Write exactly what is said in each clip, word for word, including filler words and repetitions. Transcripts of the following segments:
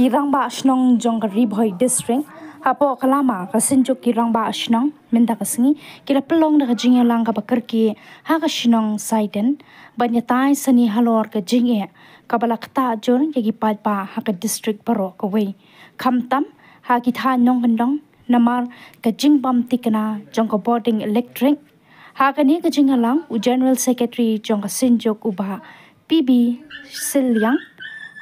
Ki rangbah shnong jong ka Ri Bhoi District hapoh ka lama ka Synjuk ki rangbah shnong mynta ka sngi ki la pynlong da ka jingïalang kaba kyrkieh ha ka shnong Saiden ban ïatai sani halor ka jingeh kaba la ktah jur ïa ki paidbah ha ka district baroh kawei, khamtam ha ki thaiñ nongkyndong namar ka jingbym tikna jong ka bording elektrik. Ha kane ka jingïalang u General Secretary jong ka Synjuk u Bah P B Sylliang,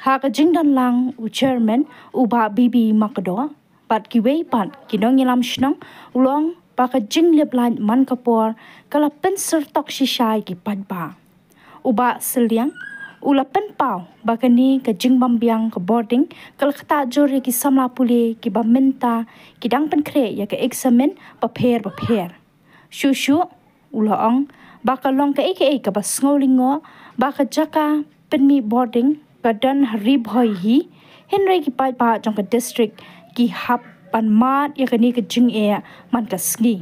ha ka jingdon lang u Chairman u Bah B B Makdoh bad kiwei pat ki nongïalam shnong, u la ong ba ka jinglip lait man ka por ka la pynsyrtok shisha ïa ki paidbah. U Bah Sylliang u la pynpaw ba kane ka jingbym biang ka bording ka la ktah jur ïa ki samla pule kiba mynta ki dang pynkhreh ïa ka eksamin bapher bapher. Shuh shuh u la ong ba ka long kaei kaei kaba sngewlyngngoh ba ka jaka pynmih bording ka don ha Ri Bhoi hi, hynrei ki paidbah jong ka district ki hap ban mad ïa kane ka jingeh man ka sngi.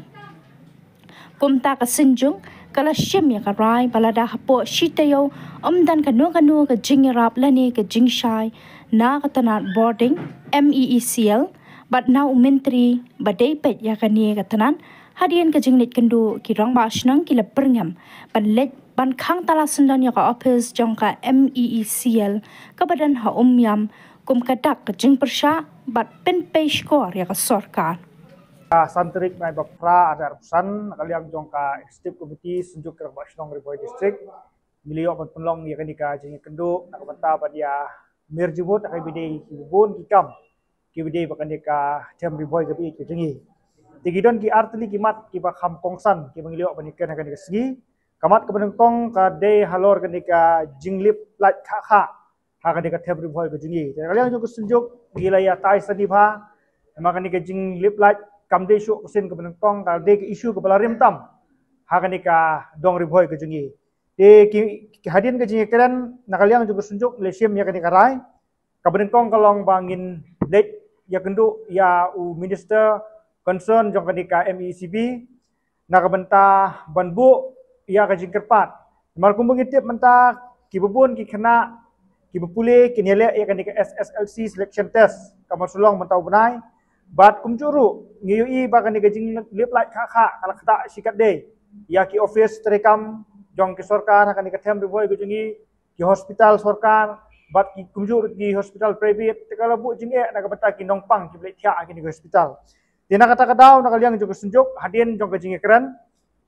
Kumta ka Synjuk ka la shim ïa ka rai ba lada hapoh shi taïew ym don kano kano ka jingïarap lane ka jingshai na ka tnat bording M E E C L bad na u Myntri ba dei peit ïa kane ka tnat, hadien ka jingleit kynduh ki rangbah shnong ki la byrngem ban leit ban khang tala syndon ïa ka ophis jong ka M E E C L kaba don ha Umiam kum ka dak ka jingpyrshah bad pynpei shkor ïa ka sorkar. Ka san tarik Naiphra ar hajar arphew san, na ka liang jong ka Executive Committee Synjuk ki rangbah shnong Ri Bhoi District, ngi la ïoh ban pynlong ïa kane ka jingïakynduh na ka bynta ban ïa mir jubut ha kaba ïadei kiba bun ki kam kiba ïadei bad kane ka them Ri Bhoi kaba ïeit ka jong ngi. Te ki don ki artylli ki mat kiba kham kongsan kiba ngi la ïoh ban ïakren ha kane ka sngi. Ka mat kaba nyngkong ka dei halor kane ka jinglip lait khah khah ha kane ka them Ri Bhoi ka jong ngi. Te na ka liang jong ka Synjuk ngi la ïatai sani bha namar kane ka jinglip lait kam dei shuh ka sien kaba nyngkong, ka dei ka issue kaba la rim tam ha kane ka dong Ri Bhoi ka jong ngi. Te ki, ki hadien ka jingïakren na ka liang jong ka Synjuk ngi la shim ïa kane ka rai. Kaba nyngkong ka long ba ngin leit ïakynduh ïa u minister concern jong kane ka M E E C B na ka bynta ban buh ïa ka jingkyrpad. Namar kumba ngi tip mynta kiba bun ki khynnah kiba pule kin ïaleh ïa kane ka S S L C selection test kaba shu long mynta u bnai. Bad kumjuh ruh ngi ïohi ba kane ka jinglip lait khah khah ka la ktah shikatdei ïa ki ophis treikam jong ki sorkar ha kane ka them Ri Bhoi ka jong ngi, ki hospital sorkar bad ki kumjuh ruh ki hospital private, te ka la buh jingeh na ka bynta ki nongpang kiba leit thiah ha kine ki hospital. Te na kata ka daw na ka liang jong ka Synjuk hadien jong ka jingïakren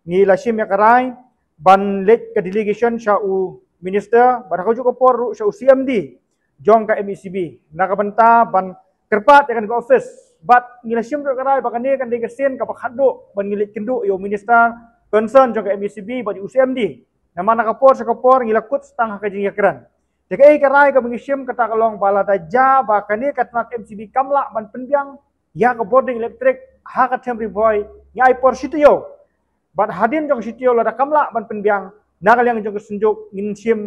ngi la shim ïa ka rai ban leit ka delegation sha u minister bad ha kajuh ka por ruh sha u C M D jong ka M E E C B na ka bynta ban kyrpad ïa kane ka ophis. Bad ngi la shim ruh ka rai ba kane kan dei ka sien kaba khatduh ban ngi leit kynduh ïa u minister concern jong ka M E E C B bad ïa u C M D. Namar na ka por sha ka por ngi la kut tang ha ka jingïakren. Te kaei ka rai kaba ngi shim kata ka long ba lada jia ba kane ka tnat M E E C B kam lah ban pynbiang ïa ka bording elektrik ha ka them Ri Bhoi, ngi ai por shi taïew. Bad hadien jong shi taïew lada kam lah ban pynbiang, na ka liang jong ka Synjuk ngin shim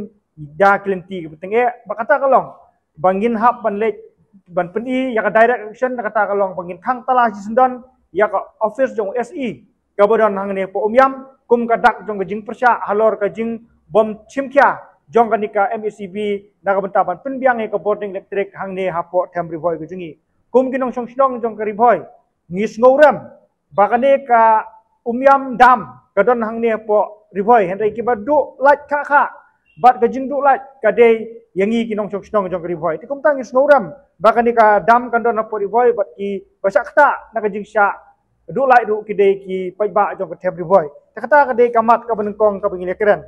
da ki lynti kiba tyngeh, ba kata ka long ba ngin hap ban leit ban pyni ïa ka direct action, na kata ka long ba ngin khang tala shi syndon ïa ka ophis jong u S E kaba don hangne hapoh Umiam kum ka dak jong ka jingpyrshah halor ka jingbym shim khia jong kane ka M E E C B na ka bynta ban pynbiang ïa ka bording elektrik hangne hapoh them Ri Bhoi ka jong ngi. Kum ki nongshong shnong jong ka Ri Bhoi, ngi sngewrem ba kane ka Umiam dam ka don hangne hapoh Ri Bhoi, hynrei kiba duh lait khah khah bad ka jingduh lait ka dei ïa ngi ki nongshong shnong jong ka Ri Bhoi. Te kumta ngi sngewrem ba kane ka dam kan don hapoh Ri Bhoi bad kiba shah ktah na ka jingshah duh lait ruh ki dei ki paidbah jong ka them Ri Bhoi. Te kata ka dei ka mat kaba nyngkong kaba ngi la kren.